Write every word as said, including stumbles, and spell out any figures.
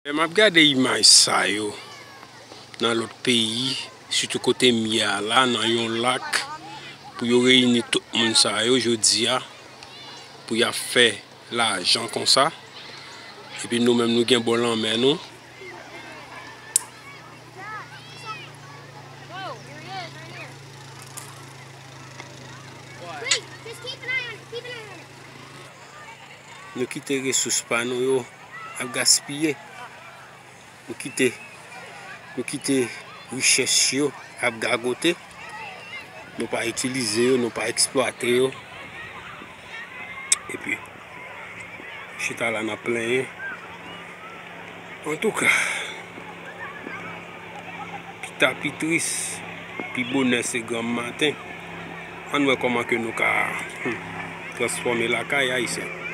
Lè m ap gade imaj sa yo nan lòt peyi, sitou kote m ye a la, nan yon lak, pou yo reyini tout moun sa yo jodi a, pou y ap fè lajan konsa. Epi nou menm, nou gen bò lanmè nou. Nou kite resous pa nou yo ap gaspiye. Nou kite, nou kite richès yo ap gagote. Nou pa itilize yo, nou pa eksplwate yo. Epi, chita la n ap plenyen. Antouka, pi ta pi tris, pi bonè se granm maten. Ann wè kòman ke nou ka, hmm, transfòme lakay ayisyen.